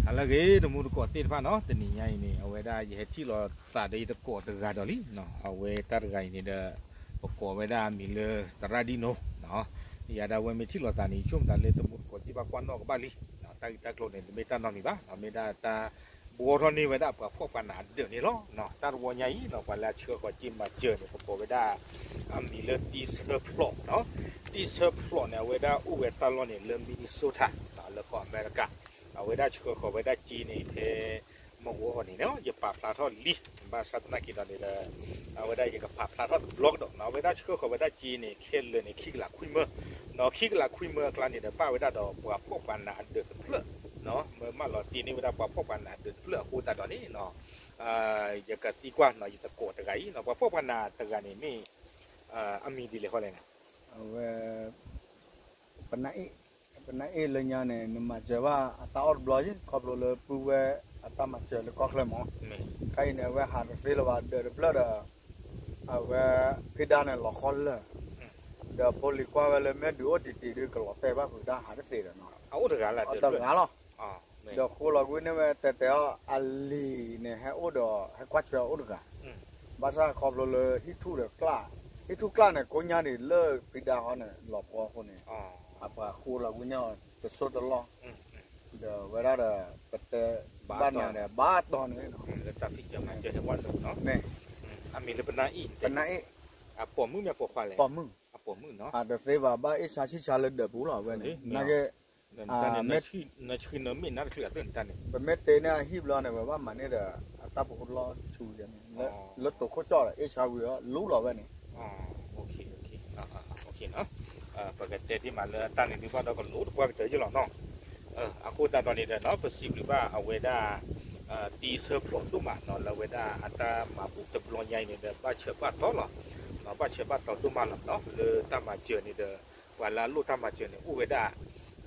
ဟါလၢအဂ့ၤ တမူတကိးသ့ၣ်တဖၣ်နီၤ, တနံၤညါအံၤန့ၣ် အဝဲဒၣ်ယဟဲထံၣ်လိာ်သးဒီးယတကိးတဂၤဒီးလံ, အဝဲတၢ်တဂၤအံၤန့ၣ်ဒီး ပကိးဝဲဒၣ်အမံၤလၢသရၣ်ဒံနိ, ယၤဒၣ်ဝဲမ့ၢ်ထံၣ်လိာ်သးန့ၣ် ယဆိကမိၣ်သးလၢတမူတကိးသ့ၣ်တဖၣ်ကွၢ်နီၣ်ကဘၣ်လံ, တၢ်ဂ့ၢ်တၢ်ကျိၤန့ၣ် တမ့ၢ်တၢ်နီတမံၤဘၣ်, မ့ၢ်ဒၣ်တၢ်ဘှီထီၣ်န့ၢ်ဝဲဒၣ်ပှၤဖှီၣ်ပှၤနးအဒၢးန့ၣ်လီၤ. တၢ်တဝီညါအံၤနီၤ ပှၤလၢအဆှၢဃီၤစ့မၤစၢၤန့ၣ် ပကိးဝဲဒၣ် အမံၤလၢတံဆၢဖျိးနီၤ, တံဆၢဖျိးန့ၣ် အဝဲဒၣ်အိၣ်ဝဲတၢ်လီၢ်န့ၣ် လၢ Minnesota လၢကီၢ်အမဲရကၤ, အဝဲဒၣ်ဆှၢဃီၤဝဲဒၣ်စ့န့ၣ် ဖဲမုၢ်ဂီၤန့ၣ် ယပာ်ဖျါထီၣ်လံ, ဘၣ်ဆၣ်သနာ်က့ဒီးန့ၣ်ဒီး အဝဲဒၣ်ယကပာ်ဖျါထီၣ်တဘျီကဒီးနီၤ, အဝဲဒၣ်ဆှၢဃီၤဝဲဒၣ်စ့န့ၣ် ခဲလၢာ်န့ၣ် ခံကလးခွံမၢ, ဒီးခံကလးခွံမၢအကျါန့ၣ်ဒီး ဘၣ်ဝဲဒၣ်ဒီးပှၤဖှီၣ်ပှၤနးအဒၢးတဖျၢၣ်, မ့ၢ်မၢလီၤတံၢ်န့ၢ်ဝဲဒၣ်ပှၤဖှီၣ်ပှၤနးအဒၢးတဖျၢၣ်အဃိသတးဒီးန့ၣ် ယကသံကွၢ်နီၤ ယတကိးတဂၤအံၤနီၤ, ပှၤဖှီၣ်ပှၤနးတဂၤန့ၣ်မ့ၢ် အမံၤဒ်လဲၣ်ဃီလဲၣ်န့ၣ်, အဝဲ ပနၢ်အ့ၣ်, ပနၢ်အ့ၣ်လၢညါန့ၣ် နမၤစၢၤဘၣ်အတၢ်အီၣ်တဘျီ, ခီဖျိလၢပုၢ်ဝဲၢ်အတၢ်မၤစၢၤလၢကီၢ်ချၢမး, ခဲအံၤန့ၣ် အဝဲဟးတသ့လၢၤဘၣ် ဒၢးတဖျၢၣ်ဒီး အဝဲဖံးဒါန့ၣ်လီၤဃီလၢာ်, ဒီးဖိလံၤကွၢ်ဝဲလၢမ့ၢ်ဒုးအိၣ်တံၢ်တံၢ်ဒုး ကလီၤတဲာ်ဘၣ်ဃုာ်တၢ်ဟးတသ့ဒီးနီၤ, အအိၣ်တဂၤလီၤ, တဂၤလီၤ, ဒီးဃိလီၤကွံာ်န့ၢ်ဝဲတဲတဲအီၤ အလံၤန့ၣ် ဟဲအိၣ်ဒီး ဟဲကွၢ်ထွဲအအိၣ်တဂၤ, ဘၣ်ဆၣ်ခီဖျိလၢဟံၣ်ထူၣ်ဒီးကျၣ်, ဟံၣ်ထူၣ်ကျၣ်န့ၣ် ကိညါန့ၣ်လၢဖံးဒါဃီန့ၣ် လီၤပှီၢ်အဃိန့ၣ်, အပှၤဃိလီၤကွံာ်န့ၢ်အီၤတစိၢ်တလီၢ်, ဒီးဝဲဒၣ်ဒီး ပတဲဘၣ်နၤဒီး ဘၣ်တီၢ်န့ၣ်, လၢတၢ်ဖံးစၢၤမၤစၢၤဟဲဝဲလၢာ်နီၤ, မ့ၢ်, အမံၤလၢပနၢ်အ့ၣ်, ပနၢ်အ့ၣ်, အပိာ်မုၣ်မ့ၢ်ပိာ်ခွါလဲၣ်, ပိာ်မုၣ်, အပိာ်မုၣ်နီၤ, အတသ့ဘၣ် ဘၣ်အ့ၣ်ဆါဆံၣ်ဆါလၢဒၢးပူၤလီၤ အဝဲန့ၣ်, နာ်က့ နဆှၢနမ့ၢ်နါတချုးအသ့ၣ်န့ၣ်တၢ်န့ၣ်, ပမ့ၢ်တ့န့ၢ်အဟံၣ်ဘျီန့ၣ် ပဘၣ်မၤန့ၢ်ဒီး အတၢ်ပူၤလီၢ်ဆူန့ၣ်, လၢတိၤခိၣ်ကၠီၣ်ဒီး အ့ၣ်ဆါဝံၤအီၤ လူလီၤဝဲန့ၣ်, ပကတဲတ့ၢ်မးလၢတၢ်န့ၣ်ဒုးဘၣ်ဒီးကလူတပှၢ်ကတၢၢ်ယ့ၣ်လီၤနီၤ, အဃိသတးဒီးန့ၣ်ဒီး ပစံးဘျုးဘၣ်အဝဲဒၣ် တံဆၢဖျိးဒိၣ်မးနီၤ လၢအဝဲဒၣ်အတၢ်မၤဘူၣ်တဘျီညါအံၤန့ၣ်ဒီး ဘၣ်ဆၢဘၣ်တီၢ်လီၤ, ဘၣ်ဆၢဘၣ်တီၢ်ဒိၣ်မးလီၤနီၤ လၢတၢ်မၤစၢၤန့ၣ်ဒီး ပှၤလၢအလိၣ်တၢ်မၤစၢၤန့ၣ် အိၣ်ဝဲဒၣ်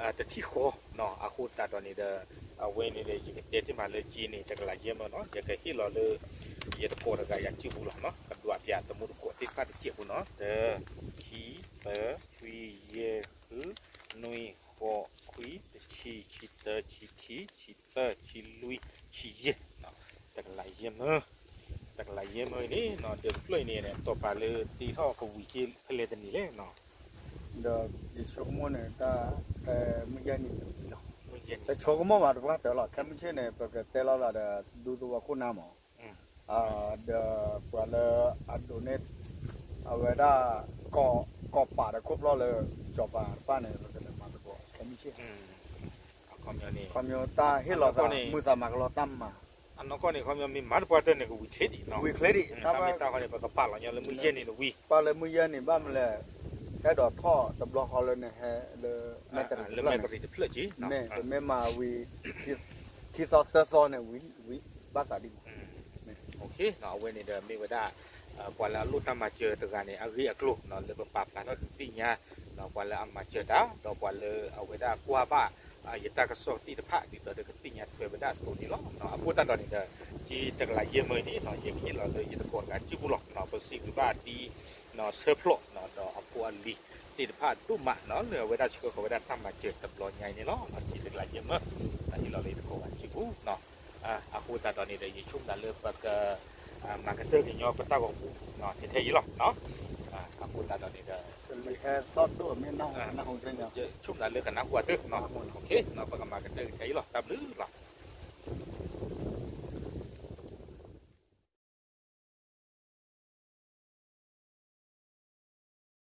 တထံၣ်ဃီနီၤ, အဃိသတးဒီးန့ၣ်ဒီး အဝဲန့ၣ်ဒီး ယကတဲတ့ၢ်မးလၢက့န့ၣ် တကလးယဲၢ်မၢနီၤ ယကဟ့ၣ်လီၤလၢ ယတကိးတဂၤယၤစုပူၤလီၤနီၤ, ကဒွးပၠးတမူတကိးသ့ၣ်တဖၣ်တစဲးဖိနီၤ, တၢ ခံ သၢ လွံၢ် ယဲၢ် ဃု နွံ ဃိး ခွံ တဆံ ခံ တၢ ခံ ခံ ခံ သၢ ခံ လွံၢ် ခံ ယဲၢ်, တကလးယဲၢ်မၢ, တကလးယဲၢ်မၢအံၤန့ၣ်နီၤ ဒၢးတဖျၢၣ်အံၤန့ၣ် တီၢ်ပာ်လၢတ့ထီၣ်ကဝံၤက့ၤဖဲလဲၣ်တနံၤလဲၣ်နီၤ ဒီးယဆိကမိၣ်န့ၣ် တၢ် မုၢ်ယဲၢ်နံၤတဝံၤလီၤ, တဆိကမိၣ်ဘၣ်တပှၢ်တၢၢ်လီၤ, ခဲမုၢ်ဆ့ၣ်န့ၣ် ပကတဲလိာ်သးဒီး ဒူသဝီခိၣ်နၢ်မး, ဒီးပှၤလၢအဒိးန့ၢ် အဝဲဒၣ် ကီၢ်ပာ်ဒီးခိၣ်ဖျီၣ်လၢ ကၠီၤပၤတဖၣ်န့ၣ် ပကလဲၤမၤသကိးခဲမုၢ်ဆ့ၣ်, ခီဖျိတၢ်ဟ့ၣ်လီၤသး မုာ်သးမၤကလီတၢ်မၤ အနီၢ်ကီၢ်န့ၣ် ခီပညီမ့ၢ်မၤတပှၢ်တၢၢ်န့ၣ် ကဝံၤချ့ဒံးနီၤ, ဝံၤချ့ဒံး, တၢ်မ့ၢ်တၢ်ဃီန့ၣ် ပကပာ်လီၤညီလၢမုၢ်ယဲၢ်နံၤတဝံၤ, ပာ်လၢမုၢ်ယဲၢ်နံၤဘၣ်မနုၤလဲၣ်, အဲၣ်ဒိးထီၣ်တဘျီဃီလၢနဟဲလၢ မဲာ်တရံးတဖျၢၣ်က့ၤ, မ့ၢ်ပမ့ၢ်မၤဝံၤ ခံသီသၢသီန့ၣ်ဝံၤ ဘၣ်သးဒ်ပူၤ အဝဲန့ၣ်ဒီးမ့ၢ်ဝဲဒၣ် ပှၤလၢအလိၣ်တၢ်မၤစၢၤတဂၤန့ၣ် အဂ့ၢ်အကျိၤ လၢပပာ်ဖျါထီၣ်ဒုးသ့ၣ်ညါ ပှၤလၢအမၤစၢၤတၢ် ဒီးပှၤလၢအဝဲဒၣ်ကွၢ်ဘၣ် ယတၢ်ကစီၣ်သ့ၣ်တဖၣ် ဒ်သိးဒီးကသ့ၣ်ညါထွဲဝဲဒၣ်အသိးန့ၣ်လီၤ. အဃိသတးဒီးန့ၣ်ဒီး က့တကလးယဲၢ်မၢအံၤန့ၣ် ယကဟ့ၣ်လီၤလၢယသကိးတဂၤစုပူၤလီၤ. ပစံးဘျုးဘၣ်တံ ဆၢဖျိး ဒီးအဖိအလံၤသ့ၣ်တဖၣ်ဒိၣ်မးနီၤ လၢအဝဲဒၣ်ဆှၢဃီၤဝဲဒၣ်တၢ်မၤစၢၤတဘျီညါအံၤန့ၣ်လီၤ. က့တကလးယဲၢ်မၢ ဟ့ၣ်လီၤလၢယသကိးဂၤစုပူၤ အဃိသတးဒီးန့ၣ်ဒီး ယဆိကမိၣ်လၢပက မၤကတၢၢ်ကညီပတၢ်ဂီၤမူ ထဲထဲအံၤလီၤ. အဃိသတးဒီးန့ၣ်ဒီး ဆိကမိၣ်လၢကနၢ်ဟူအသး ပကမၤကတၢၢ်ကထဲအံၤလီၤ.